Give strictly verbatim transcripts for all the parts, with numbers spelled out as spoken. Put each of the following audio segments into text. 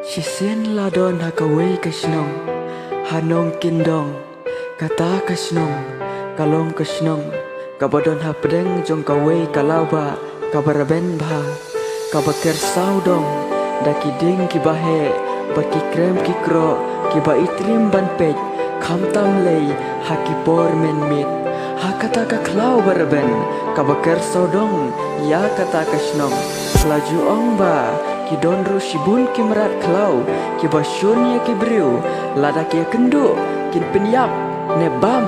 Shisien la don ha kawei ka shnong, ha Nongkyndong. Kata ka shnong ka long ka shnong kaba don hapdeng jong kawei ka lawbah kaba rben bha, kaba ker sawdong da ki dieng kiba heh bad ki krem ki kroh kiba itriem ban peit, khamtam lei ha ki por mynmiet. Ha kata ka khlaw ba rben kaba ker sawdong ïa kata ka shnong, la ju ong ba ki don ruh shibun ki mrad khlaw kiba shun ïa ki briew, lada ki ïakynduh kin pynïap ne bam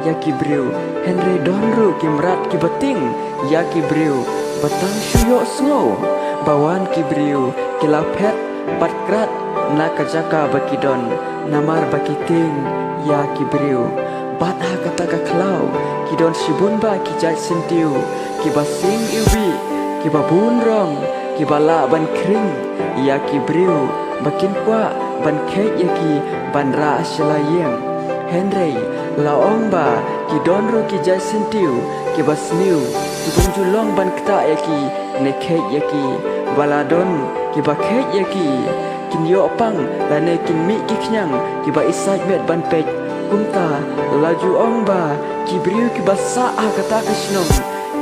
ïa ki briew. Hynrei don ruh ki mrad kiba tieng ïa ki briew, ba tang shu ïohsngew ba wan ki briew ki la phet bad krat na ka jaka ba ki don, namar ba ki tieng ïa ki briew. Bad ha kata ka khlaw ki don shibun bah ki jait syntiew kiba sing iwbih, kiba bun rong, kiba lah ban khring ïa ki briew ba kin kwah ban kheit ïa ki ban rah sha la ïing. Hynrei la ong ba ki don ruh ki jait syntiew kiba sniew, ki bym ju long ban ktah ïa ki ne kheit ïa ki. Ba la don kiba kheit ïa ki, kin ïoh pang lane kin mih ki khñiang kiba isaitmet ban peit. Kumta la ju ong ba ki briew kiba sah ha kata ka shnong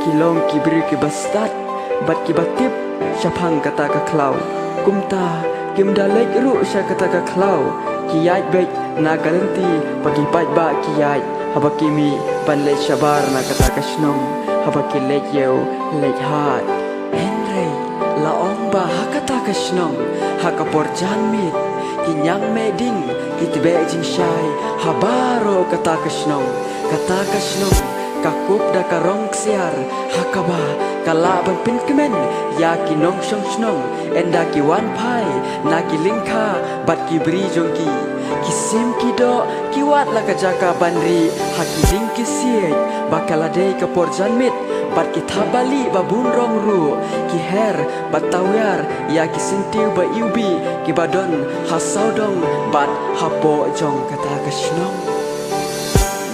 ki long ki briew kiba stad bad kiba tip shaphang kata ka khlaw. Kumta kim da leit ruh sha kata ka khlaw, ki ïaid beit na ka lynti ba ki paidbah ki ïaid haba ki mih ban leit shabar na kata ka shnong, haba ki leit ïew leit hat. Hynrei la ong ba ha kata ka shnong, ha ka por janmiet, ki ñiang meh ding ki tbeh jingshai ha baroh kata ka shnong. Kata ka shnong ka kup da ka rong ksiar, ha kaba ka lah ban pynkmen ïa ki nongshong shnong ynda ki wan phai na ki lyngkha bad ki bri jong ki. Ki sim ki doh, ki wad la ka jaka ban rieh ha ki dieng ki siej, ba ka la dei ka por janmiet bad ki thap balieh ba bun rong ruh. Ki her bad tawiar ïa ki syntiew ba iwbih kiba don ha sawdong bad hapoh jong kata ka shnong.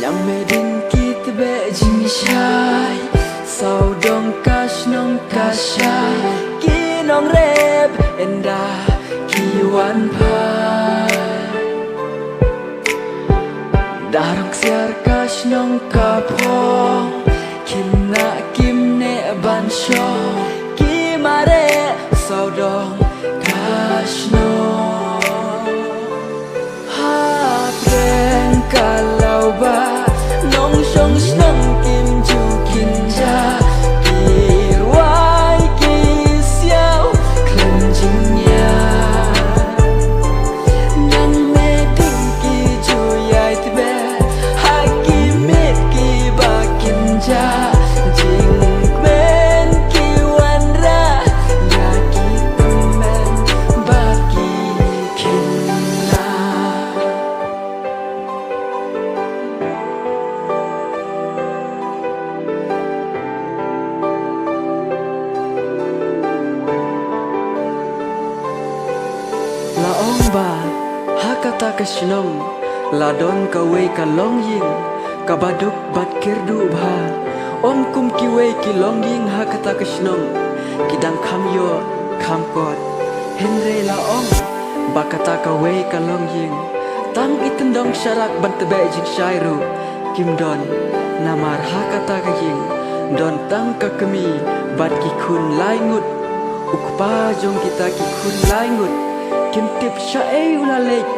Ñiang meh ding ki tbeh jingshai, sawdong ka shnong ka shai, ki nongrep ynda ki wan phai. Da rong ksiar ka shnong ka phong, khynnah kim neh ban shong, ki mareh sawdong ka shnong. Hapdeng ka lawbah, nongshong shnong kim ju kynja, ki rwai ki siaw khlem jingñiah. Ñiang meh ding ki ju ïai tbeh ha ki miet kiba kynja, jingkmen ki wanrah ïa ki tymmen ba ki khynnah. La ong ba ha kata ka shnong la don kawei ka longïing kaba duk bad kyrduh bha. Ym kum kiwei ki longïing ha kata ka shnong, ki dang kham ïoh kham kot. Hynrei la ong ba kata kawei ka longïing tang i tyndong sharak ban tbeh jingshai ruh kim don. Namar ha kata ka ïing don tang ka kmie bad ki khun lai ngut. U kpa jong kita ki khun lai ngut kim tip shaei u la leit,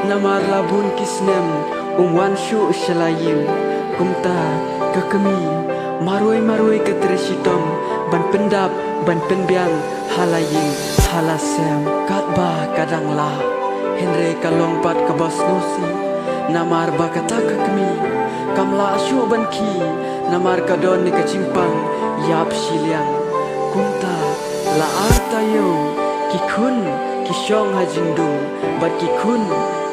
namar la bun ki snem um wan shuh sha la ïing. Kumta ka kmie marwei marwei ka trei shitom ban pyndap ban pynbiang ha la ïing ha la sem katba ka dang lah. Hynrei ka long pat kaba sngewsih, namar ba kata ka kmie kam lah shuh ban khie, namar ka don ïa ka jingpang ïap shiliang. Kumta la ar taïew ki khun ki shong ha jingdum bad ki khun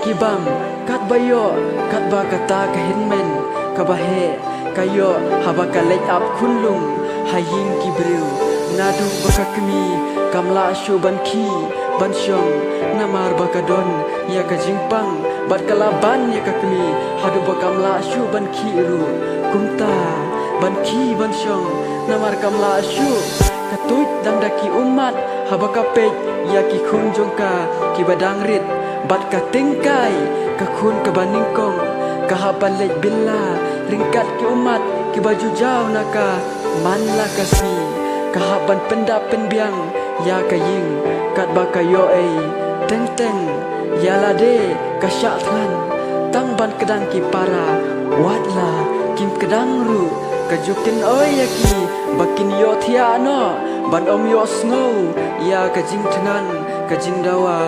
ki bam katba ïoh, katba kata ka hynmen kaba heh ka ïoh haba ka leit ap khunlung ha ïing ki briew. Naduh ba ka kmie kam lah shuh ban khie ban shong, namar ba ka don ïa ka jingpang bad ka la ban ïa ka kmie haduh ba kam lah shuh ban khie ruh. Kumta ban khie ban shong namar kam lah shuh, ka tuid dang da ki ummat Haba ka peit ïa ki khun jong ka kiba dang rit bad ka tyngkai, ka khun kaba nyngkong ka hap ban leit bylla ryngkat ki ummat kiba ju jaw na ka man la ka sngi. Ka hap ban pyndap pynbiang ïa ka ïing katba ka ïoh ei teng teng ïa lade ka shah thngan. Tang ban kdang ki para, wat la kim kdang ruh ka ju kynoi ïa ki ba kin ïohthiah noh ban ym ïohsngew ïa ka jingthngan ka jingdawa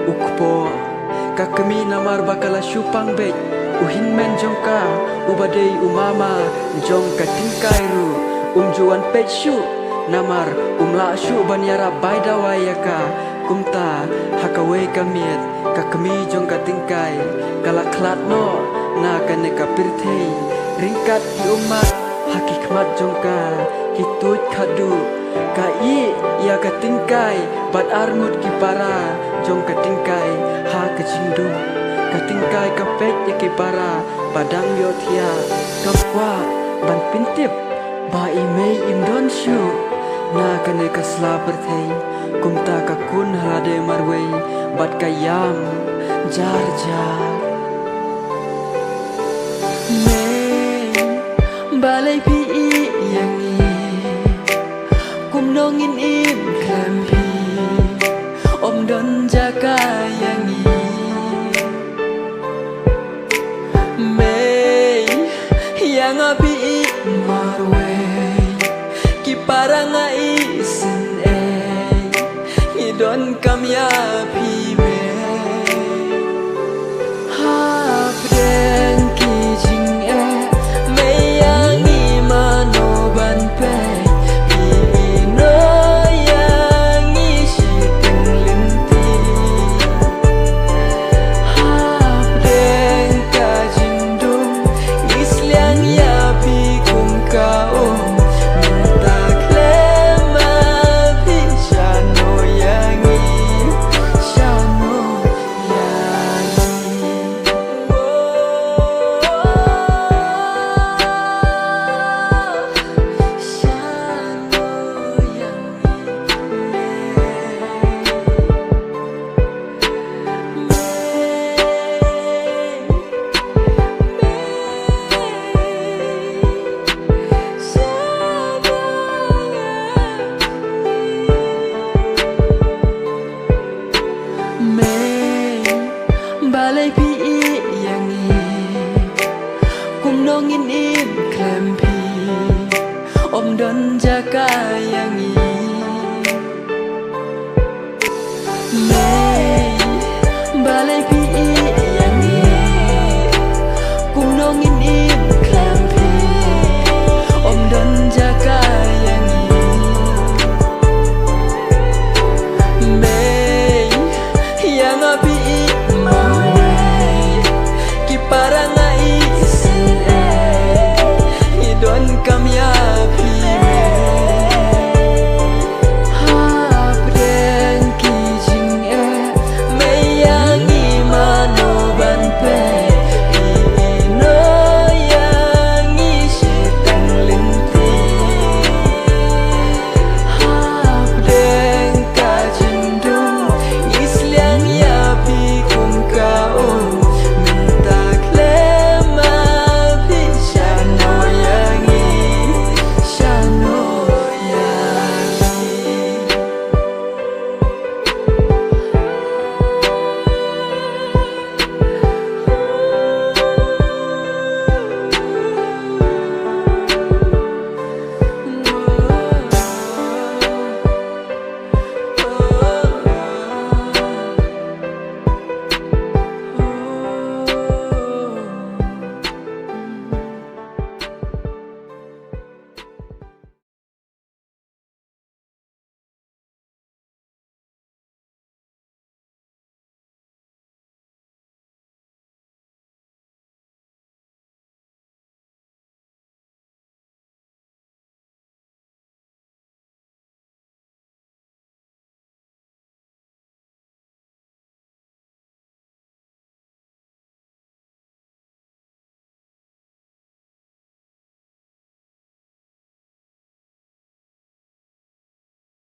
u kpoh. Ka kmie namar ba ka la shu pang beit u hynmen jong ka uba dei u mama jong ka tyngkai ruh um ju wan peit shuh namar um lah shuh ban ïarap bai dawa ïa ka. Kumta ha kawei ka miet ka kmie jong ka tyngkai ka la khlad noh na kane ka pyrthei ryngkat ki ummat ha ki khmat jong ka ki tuid khatduh. Ka ïeh ïa ka tyngkai bad arngut ki para jong ka tyngkai ha ka jingdum. Ka tyngkai ka peit ïa ki para ba dang ïohthiah, kam kwah ban pyntip ba i mei im don shuh na kane ka sla pyrthei. Kumta ka kun ha lade marwei bad ka ïam jar jar. Mei, balei phi ïeh ïa ngi? Kumno ngin im khlem phi? Ym don jaka ïa ngi. Mei, ïa nga phi ïeh marwei. Ki para nga isynei, ngi donkam ïa phi.